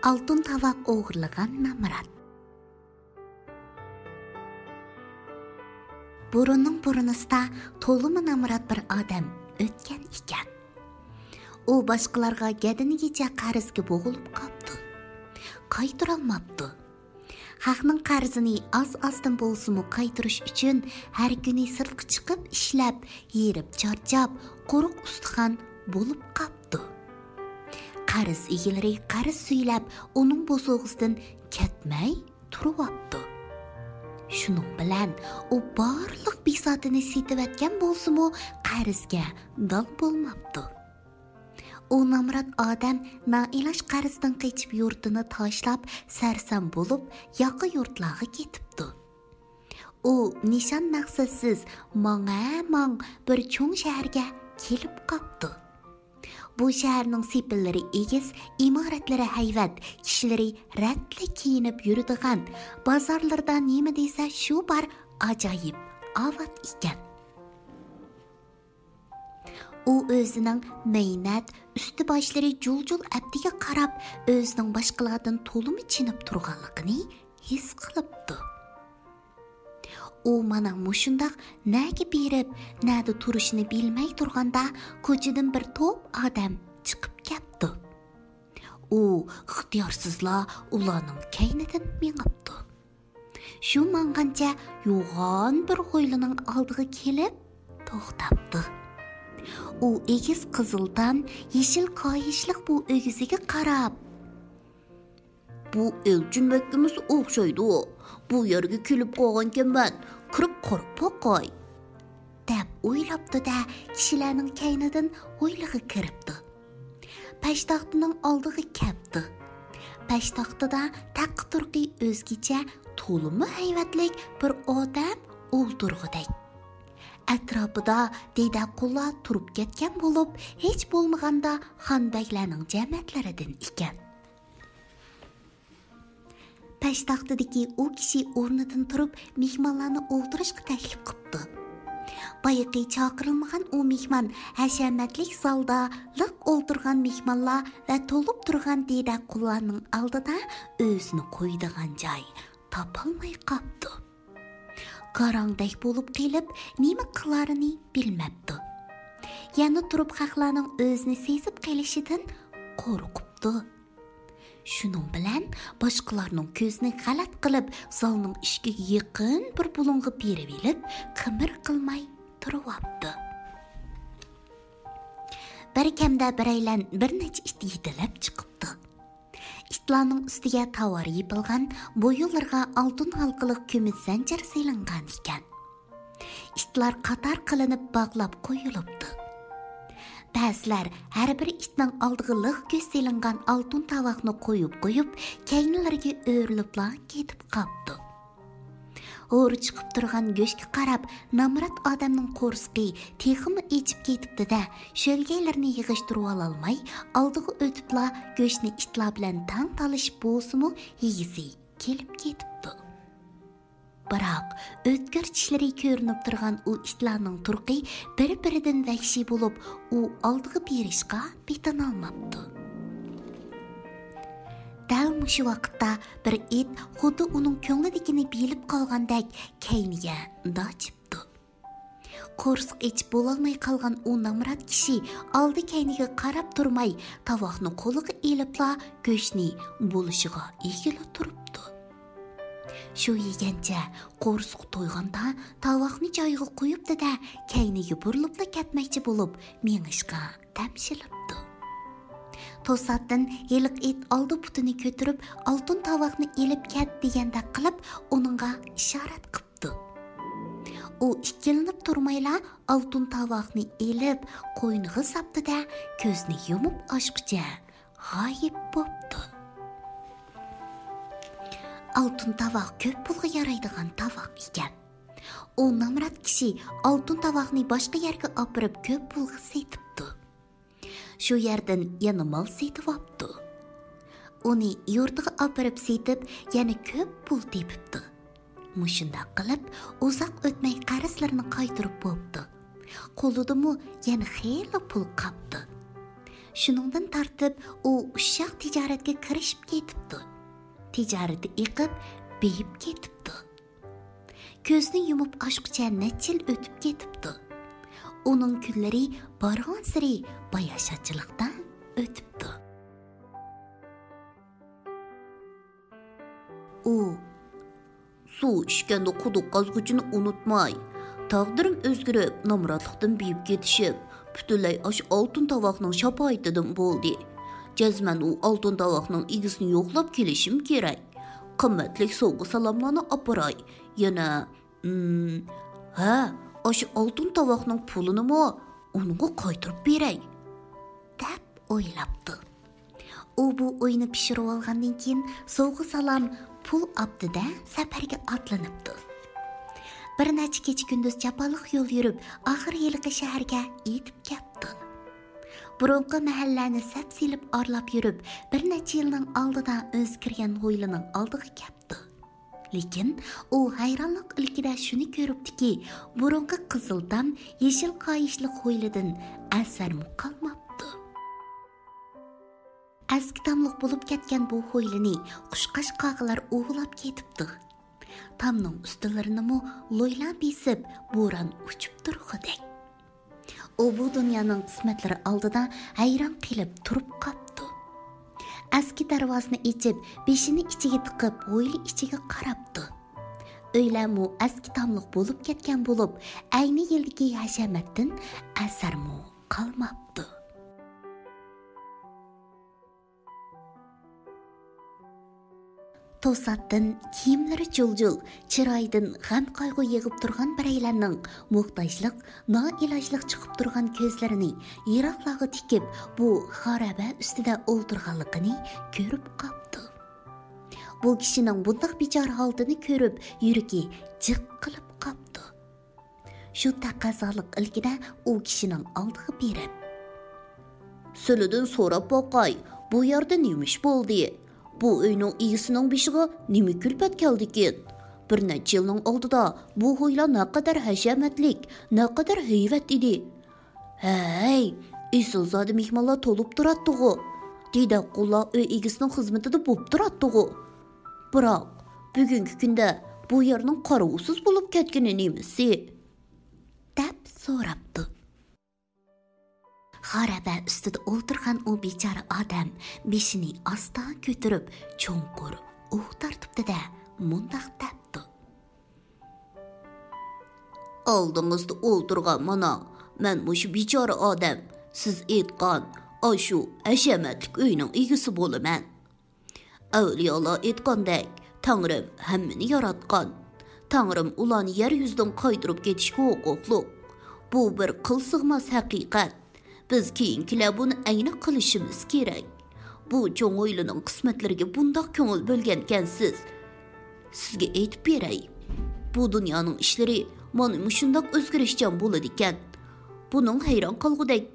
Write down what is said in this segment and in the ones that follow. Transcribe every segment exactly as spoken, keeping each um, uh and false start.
ئالتۇن تاۋاق ئوغرىلىغان نامرات. بۇرۇننىڭ بۇرۇنىسىدا تولىمۇ نامرات بىر ئادەم ئۆتكەن ئىكەن. ئۇ باشقىلارغا گەدىنىگىچە قەرزگە بوغۇلۇپ قاپتۇ. قايتۇرالماپتۇ. خەقنىڭ قەرزىنى ئاز-ئازدىن بولسىمۇ قايتۇرۇش ئۈچۈن ھەر كۈنى سىرتقا چىقىپ ئىشلەپ، ھېرىپ-چارچاپ، قۇرۇق ئۇستىخان بولۇپ قاپتۇ. قەرز ئىگىلىرى قەرز سۈيلەپ، ئۇنىڭ بوسۇغىسىدىن كەتمەي تۇرۇۋاپتۇ. شۇنىڭ بىلەن ئۇ بارلىق بىساتىنى سېتىۋەتكەن بولسىمۇ، قەرزگە دال بولماپتۇ. ئۇ نامرات ئادەم نائىلاج قەرزدىن قېچىپ يۇرتىنى تاشلاپ، سەرسان بولۇپ، ياقا يۇرتلارغا كېتىپتۇ. ئۇ نىشان مەقسەتسىز ماڭا ماڭ بىر چوڭ شەھەرگە كېلىپ قاپتۇ. بۇ شەھەرنىڭ سېپىللىرى ئېگىز، ئىمارەتلىرى ھەيۋەت، كىشىلىرى رەتلىك كىيىنىپ يۈرىدىغان، بازارلىرىدا نېمە دېسە شۇ بار، ئاجايىپ ئاۋات ئىكەن. ئۇ ئۆزىنىڭ مەينەت، ئۈستى باشلىرى جۇل-جۇل ئەپتىگە قاراپ، ئۆزىنىڭ باشقىلاردىن تولىمۇ چېنىپ تۇرغانلىقىنى ھېس قىلىپتۇ. ئۇ مانا مۇشۇنداق نەگە بېرىپ، نەدە تۇرۇشىنى بىلمەي تۇرغاندا، كوچىدىن بىر توپ ئادەم چىقىپ كەپتۇ. ئۇ ئىختىيارسىزلا ئۇلارنىڭ كەينىدىن مېڭىپتۇ. شۇ ماڭغانچە يوغان بىر ھويلىنىڭ ئالدىغا كېلىپ توختاپتۇ. ئۇ ئېگىز قىزىل تام، يېشىل كاھىشلىق بۇ ئۆگزىگە قاراپ، «بۇ ئەلچىن مەھكىمىسى ئوخشايدۇ. بۇ يەرگە كېلىپ قالغانكەنمەن، كىرىپ قاراپ باقاي» دەپ ئويلاپتۇ-دە، كىشىلەرنىڭ كەينىدىن ھويلىغا كىرىپتۇ. پەشتاختىنىڭ ئالدىغا كەپتۇ. پەشتاختىدا تەققە تۇرقى ئۆزگىچە، تولىمۇ ھەيۋەتلىك بىر ئادەم ئولتۇرغۇدەك. ئەتراپىدا دېدە قۇللار تۇرۇپ كەتكەن بولۇپ، ھېچ بولمىغاندا خان بەگلەرنىڭ جەمەتلىرىدىن ئىكەن. پەشتاختىدىكى ئۇ كىشى ئورنىدىن تۇرۇپ، مېھمانلارنى ئولتۇرۇشقا تەكلىپ قىپتۇ. بايىقى چاقىرىلمىغان ئۇ مېھمان ھەشەمەتلىك زالدا لىق ئولتۇرغان مېھمانلار ۋە تولۇپ تۇرغان دېدە قۇللارنىڭ ئالدىدا ئۆزىنى قويىدىغان جاي تاپالماي قاپتۇ. گاراڭدەك بولۇپ قېلىپ، نېمە قىلارىنى بىلمەپتۇ. يەنە تۇرۇپ خەقلەرنىڭ ئۆزىنى سېزىپ قېلىشىدىن قورقۇپتۇ. شۇنىڭ بىلەن باشقىلارنىڭ كۆزىنى غەلەت قىلىپ، زالنىڭ ئىشىكىگە يېقىن بىر بۇلۇڭغا بېرىۋېلىپ، قىمىر قىلماي تۇرۇۋاپتۇ. بىر كەمدە بىرەيلەن بىر نەچچە ئىت يېتىلەپ چىقىپتۇ. ئىتلارنىڭ ئۈستىگە تاۋار يېپىلغان، بويۇنلىرىغا ئالتۇن ھالقىلىق كۈمۈش زەنجىر سېلىنغان ئىكەن. ئىتلار قاتار قىلىنىپ باغلاپ قويۇلۇپتۇ. بەزىلەر ھەر بىر ئىتنىڭ ئالدىغا لىق كۆز سېلىنغان ئالتۇن تاۋاقنى قويۇپ قويۇپ، كەينىلىرىگە ئۆرۈلۈپلا كېتىپ قاپتۇ. ھور چىقىپ تۇرغان گۆشكە قاراپ، نامرات ئادەمنىڭ قورسىقى تېخىمۇ ئېچىپ كېتىپتۇ-دە، شۆلگەيلىرىنى يىغىشتۇرۇۋالالماي، ئالدىغا ئۆتۈپلا گۆشنى ئىتلار بىلەن تەڭ تالىشىپ بولسىمۇ، يېگۈسى كېلىپ كېتىپتۇ. بىراق، ئۆتكۈر چىشلىرى كۆرۈنۈپ تۇرغان ئۇ ئىتلارنىڭ تۇرقى بىر-بىرىدىن ۋەھشىي بولۇپ، ئۇ ئالدىغا بېرىشقا پېتىنالماپتۇ. دەل مۇشۇ ۋاقىتتا بىر ئىت خۇددى ئۇنىڭ كۆڭلىدىكىنى بىلىپ قالغاندەك كەينىگە داچىپتۇ. قورسىقى ئېچىپ بولالماي قالغان ئۇ نامرات كىشى ئالدى كەينىگە قاراپ تۇرماي، تاۋاقنى قولىغا ئېلىپلا گۆشنى بولۇشىغا ئېگىلە تۇرۇپتۇ. شۇ يېگەنچە قورسىقى تويغاندا تاۋاقنى جايىغا قويۇپتۇ-دە، كەينىگە بۇرۇلۇپلا كەتمەكچى بولۇپ مېڭىشقا تەمشىلىپتۇ. توساتتىن ھېلىقى ئىت ئالدى پۇتىنى كۆتۈرۈپ، ئالتۇن تاۋاقنى ئېلىپ كەت دېگەندەك قىلىپ، ئۇنىڭغا ئىشارەت قىپتۇ. ئۇ ئىككىلىنىپ تۇرمايلا ئالتۇن تاۋاقنى ئېلىپ، قوينىغا ساپتۇ-دە، كۆزنى يۇمۇپ ئاچقۇچە غايىب بوپتۇ. ئالتۇن تاۋاق كۆپ پۇلغا يارايدىغان تاۋاق ئىكەن. ئۇ نامرات كىشى ئالتۇن تاۋاقنى باشقا يەرگە ئاپىرىپ، كۆپ پۇلغا سېتىپتۇ. شۇ يەردىن يەنە مال سېتىۋاپتۇ. ئۇنى يۇرتىغا ئاپىرىپ سېتىپ، يەنە كۆپ پۇل تېپىپتۇ. مۇشۇنداق قىلىپ، ئۇزاق ئۆتمەي قەرزلىرىنى قايتۇرۇپ بوپتۇ. قولىدىمۇ يەنە خېلى پۇل قاپتۇ. شۇنىڭدىن تارتىپ ئۇ ئۇششاق تىجارەتكە كىرىشىپ كېتىپتۇ. تىجارىتى ئېقىپ، بېيىپ كېتىپتۇ. كۆزنى يۇمۇپ ئاچقۇچە نەچچە يىل ئۆتۈپ كېتىپتۇ. ئۇنىڭ كۈنلىرى بارغانسېرى باياشاتچىلىقتا ئۆتۈپتۇ. ئۇ، سۇ ئىچكەندە قۇدۇق قازغۇچىنى ئۇنتۇماي، تەقدىرىم ئۆزگىرىپ، نامراتلىقتىن بېيىپ كېتىشىم پۈتۈنلەي ئاشۇ ئالتۇن تاۋاقنىڭ شاپائىتىدىن بولدى. جەزمەن ئۇ ئالتۇن تاۋاقنىڭ ئىگىسىنى يوقلاپ كېلىشىم كېرەك. قىممەتلىك سوۋغا-سالاملارنى ئاپىراي. يەنە، ئىم، ھە، ئاشۇ ئالتۇن تاۋاقنىڭ پۇلىنىمۇ ئۇنىڭغا قايتۇرۇپ بېرەي، دەپ ئويلاپتۇ. ئۇ بۇ ئوينى پىشۇرۇۋالغاندىن كېيىن، سوۋغا-سالام، پۇل ئاپتۇ-دە، سەپەرگە ئاتلىنىپتۇ. بىر نەچچە كېچە-كۈندۈز جاپالىق يول يۈرۈپ، ئاخىرى ھېلىقى شەھەرگە يېتىپ كەپتۇ. بۇرۇنقى مەھەللىلەرنى سەپ سېلىپ ئارىلاپ يۈرۈپ، بىر نەچچە يىلنىڭ ئالدىدا ئۆزگەرگەن ھويلىنىڭ ئالدىغا كەپتۇ. لېكىن ئۇ ھەيرانلىق ئىلكىدە شۇنى كۆرۈپتۇكى، بۇرۇنقى قىزىل تام، يېشىل قايىشلىق ھويلىدىن ئەسەرمۇ قالماپتۇ. ئەسكى تاملىق بولۇپ كەتكەن بۇ ھويلىنى قۇشقاچ-قاغىلار ئۇۋىلاپ كېتىپتۇ. تامنىڭ ئۈستىلىرىنىمۇ لويلا بېسىپ، بوران ئۇچۇپ تۇرغۇدەك. ئۇ بۇ دۇنيانىڭ قىسمەتلىرى ئالدىدا ھەيران قېلىپ تۇرۇپ قاپتۇ. ئەسكى دەرۋازىنى ئېچىپ، بېشىنى ئىچىگە تىقىپ، ھويلا ئىچىگە قاراپتۇ. ئۆيلەرمۇ ئەسكى تاملىق بولۇپ كەتكەن بولۇپ، ئەينى يىلدىكى ھەشەمەتتىن ئەسەرمۇ قالماپتۇ. توساتتىن كىيىملىرى جۇل-جۇل، چىرايىدىن غەم-قايغۇ يېغىپ تۇرغان بىرەيلەننىڭ موھتاجلىق، نائىلاجلىق چىقىپ تۇرغان كۆزلىرىنى يىراقلارغا تىكىپ، بۇ خارابە ئۈستىدە ئولتۇرغانلىقىنى كۆرۈپ قاپتۇ. بۇ كىشىنىڭ بۇنداق بىچارە ھالىتىنى كۆرۈپ، يۈرىكى جىق قىلىپ قاپتۇ. شۇ تەقەززالىق ئىلكىدە ئۇ كىشىنىڭ ئالدىغا بېرىپ، سىلىدىن سوراپ باقاي، بۇ يەردە نېمە ئىش بولدى؟ بۇ ئۆينىڭ ئىگىسىنىڭ بېشىغا نېمە كۈلپەت كەلدىكىن؟ بىر نەچچە يىلنىڭ ئالدىدا بۇ ھويلا نەقەدەر ھەشەمەتلىك، نەقەدەر ھەيۋەت ئىدى. ھەي، ئېسىلزادە مېھمانلار تولۇپ تۇراتتىغۇ؟ دېدەك قۇللار ئۆي ئىگىسىنىڭ خىزمىتىدە بوپ تۇراتتىغۇ؟ بىراق، بۈگۈنكى كۈندە بۇ يەرنىڭ قارىۋۇسىز بولۇپ كەتكىنى نېمىسى؟ دەپ سوراپتۇ. خارابە ئۈستىدە ئولتۇرغان ئۇ بىچارە ئادەم بېشىنى ئاستا كۆتۈرۈپ، چوڭقۇر ئۇھ تارتىپتۇ-دە، مۇنداق دەپتۇ. ئالدىڭىزدا ئولتۇرغان مانا، مەن مۇشۇ بىچارە ئادەم، سىز ئېيتقان ئاشۇ ھەشەمەتلىك ئۆينىڭ ئىگىسى بولىمەن. ئەۋلىيالار ئېيتقاندەك، تەڭرىم ھەممىنى ياراتقان. تەڭرىم ئۇلارنى يەر يۈزىدىن قايتۇرۇپ كېتىشكە ھوقۇقلۇق. بۇ بىر قىل سىغماس ھەقىقەت. بىز كېيىنكىلەر بۇنى ئەينەك قىلىشىمىز كېرەك. بۇ چوڭ ھويلىنىڭ قىسمەتلىرىگە بۇنداق كۆڭۈل بۆلگەنكەنسىز. سىزگە ئېيتىپ بېرەي، بۇ دۇنيانىڭ ئىشلىرى مانا مۇشۇنداق ئۆزگىرىشچان بولىدىكەن. بۇنىڭ ھەيران قالغۇدەك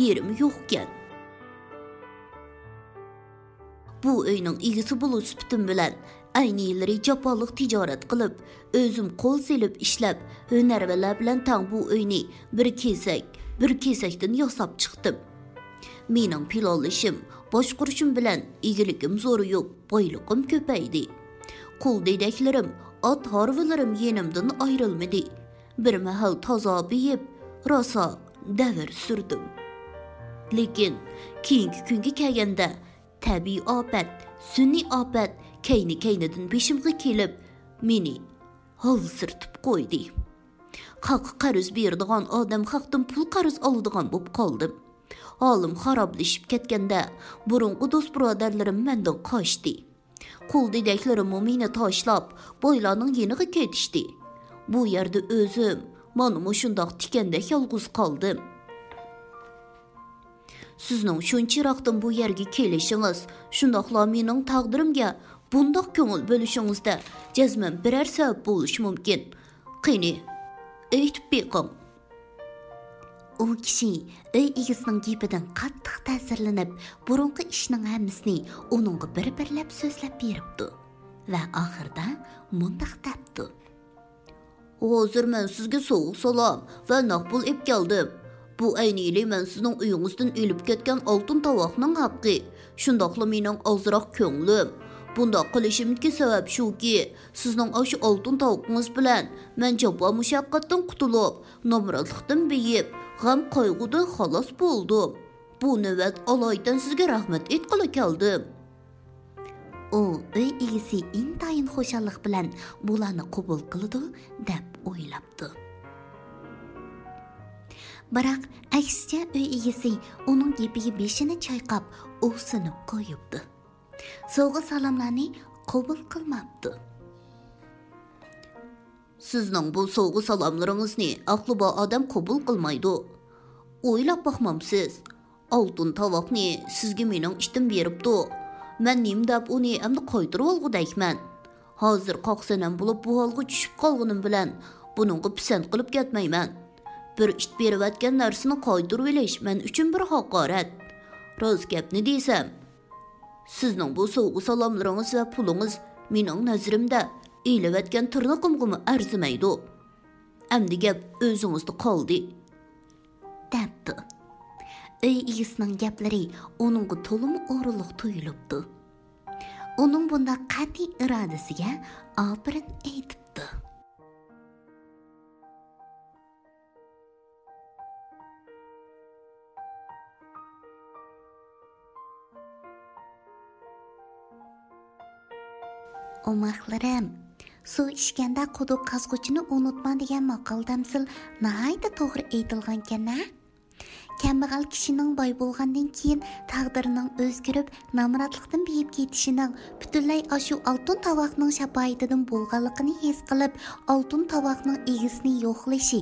يېرىمۇ يوقكەن. بۇ ئۆينىڭ ئىگىسى بولۇش سۈپىتىم بىلەن ئەينى يىللىرى جاپالىق تىجارەت قىلىپ، ئۆزۈم قول سېلىپ ئىشلەپ، ھۈنەرۋەنلەر بىلەن تەڭ بۇ ئۆينى بىر كېسەك، بىر كېسەكتىن ياساپ چىقتىم. مېنىڭ پىلانلىشىم، باشقۇرۇشۇم بىلەن ئىگىلىكىم زورىيىپ، بايلىقىم كۆپەيدى. قۇل دېدەكلىرىم، ئات ھارۋىلىرىم يېنىمدىن ئايرىلمىدى. بىر مەھەل تازا بېيىپ، راسا دەۋر سۈردۈم. لېكىن كېيىنكى كۈنگە كەلگەندە، تەبىئىي ئاپەت، سۈنئىي ئاپەت كەينى-كەينىدىن بېشىمغا كېلىپ، مېنى ھالسىرىتىپ قويدى. خەققە قەرز بېرىدىغان ئادەم خەقتىن پۇل قەرز ئالىدىغان بولۇپ قالدىم. ھالىم خارابلىشىپ كەتكەندە، بۇرۇنقى دوست-بۇرادەرلىرىم مەندىن قاچتى. قۇل دېدەكلىرىممۇ مېنى تاشلاپ، بايلارنىڭ يېنىغا كېتىشتى. بۇ يەردە ئۆزۈم مانا مۇشۇنداق تىكەندەك يالغۇز قالدىم. سىزنىڭ شۇنچە يىراقتىن بۇ يەرگە كېلىشىڭىز، شۇنداقلا مېنىڭ تەقدىرىمگە بۇنداق كۆڭۈل بۆلۈشىڭىزدە جەزمەن بىرەر سەۋەب بولۇشى مۇمكىن. قېنى، ئېيتىپ بېقىڭ. ئۇ كىشى ئۆي ئىگىسىنىڭ گېپىدىن قاتتىق تەسىرلىنىپ، بۇرۇنقى ئىشنىڭ ھەممىسىنى ئۇنىڭغا بىر-بىرلەپ سۆزلەپ بېرىپتۇ ۋە ئاخىرىدا مۇنداق دەپتۇ. ھازىر مەن سىزگە سوۋغا-سالام ۋە نەق پۇل ئېلىپ كەلدىم. بۇ ئەينى يىلى مەن سىزنىڭ ئۆيىڭىزدىن ئېلىپ كەتكەن ئالتۇن تاۋاقنىڭ ھەققى، شۇنداقلا مېنىڭ ئازراق كۆڭلۈم. بۇنداق قىلىشىمدىكى سەۋەب شۇكى، سىزنىڭ ئاشۇ ئالتۇن تاۋىقىڭىز بىلەن مەن جاپا مۇشەققەتتىن قۇتۇلۇپ، نامراتلىقتىن بېيىپ، غەم قايغۇدىن خالاس بولدۇم. بۇ نۆۋەت ئالايىتەن سىزگە رەھمەت ئېيتقىلى كەلدىم. ئۇ ئۆي ئىگىسى ئىنتايىن خۇشاللىق بىلەن بۇلارنى قوبۇل قىلىدۇ دەپ ئويلاپتۇ. بىراق ئەكسىچە ئۆي ئىگىسى ئۇنىڭ گېپىگە بېشىنى چايقاپ ئۇسسىنىپ قويۇپتۇ. سوۋغا سالاملارنى قوبۇل قىلماپتۇ. سىزنىڭ بۇ سوۋغا سالاملىرىڭىزنى ئەقلى بار ئادەم قوبۇل قىلمايدۇ. ئويلاپ باقمامسىز؟ ئالتۇن تاۋاقنى سىزگە مېنىڭ ئىتىم بېرىپتۇ. مەن نېمە دەپ ئۇنى ئەمدى قايتۇرۇۋالغۇدەكمەن؟ ھازىر قاقسەنەم بولۇپ بۇ ھالغا چۈشۈپ قالغىنىم بىلەن بۇنىڭغا پىسەنت قىلىپ كەتمەيمەن. بىر ئىت بېرىۋەتكەن نەرسىنى قايتۇرۇۋېلىش مەن ئۈچۈن بىر ھاقارەت. راست گەپنى دېسەم، سىزنىڭ بۇ سوۋغا سالاملىرىڭىز ۋە پۇلىڭىز مېنىڭ نەزىرىمدە ئېلىۋەتكەن تىرنىقىمغىمۇ ئەرزىمەيدۇ. ئەمدى گەپ ئۆزىڭىزدە قالدى. دەپتۇ. ئۆي ئىگىسىنىڭ گەپلىرى ئۇنىڭغا تولىمۇ ئورۇنلۇق تۇيۇلۇپتۇ. ئۇنىڭ بۇنداق قەتئىي ئىرادىسىگە ئاپىرىن ئېيتىپتۇ. ئوماقلىرىم، سۇ ئىچكەندە قۇدۇق قازغۇچىنى ئۇنتۇما دېگەن ماقال تەمسىل ناھايىتى توغرا ئېيتىلغانكەن ھە. كەمبەغەل كىشىنىڭ باي بولغاندىن كېيىن تەقدىرىنىڭ ئۆزگىرىپ، نامراتلىقتىن بېيىپ كېتىشىنىڭ پۈتۈنلەي ئاشۇ ئالتۇن تاۋاقنىڭ شاپائىتىدىن بولغانلىقىنى ھېس قىلىپ، ئالتۇن تاۋاقنىڭ ئىگىسىنى يوقلىشى،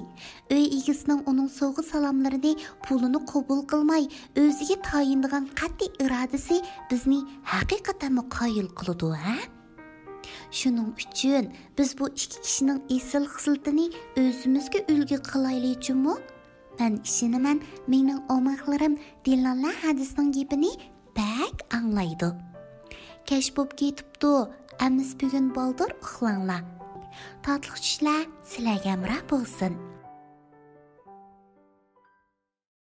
ئۆي ئىگىسىنىڭ ئۇنىڭ سوۋغا سالاملىرىنى، پۇلىنى قوبۇل قىلماي، ئۆزىگە تايىنىدىغان قەتئىي ئىرادىسى بىزنى ھەقىقەتەنمۇ قايىل قىلىدۇ ھە؟ شۇنىڭ ئۈچۈن بىز بۇ ئىككى كىشىنىڭ ئېسىل خىسلىتىنى ئۆزىمىزگە ئۈلگە قىلايلى جۇمۇ. مەن ئىشىنىمەن، مېنىڭ ئوماقلىرىم دىلاللا ھەدىسنىڭ گېپىنى بەك ئاڭلايدۇ. كەچ بوپ كېتىپتۇ، ئەمىسە بۈگۈن بالدۇر ئۇخلاڭلار. تاتلىق چۈشلەر سىلەرگە ھەمراھ بولسۇن.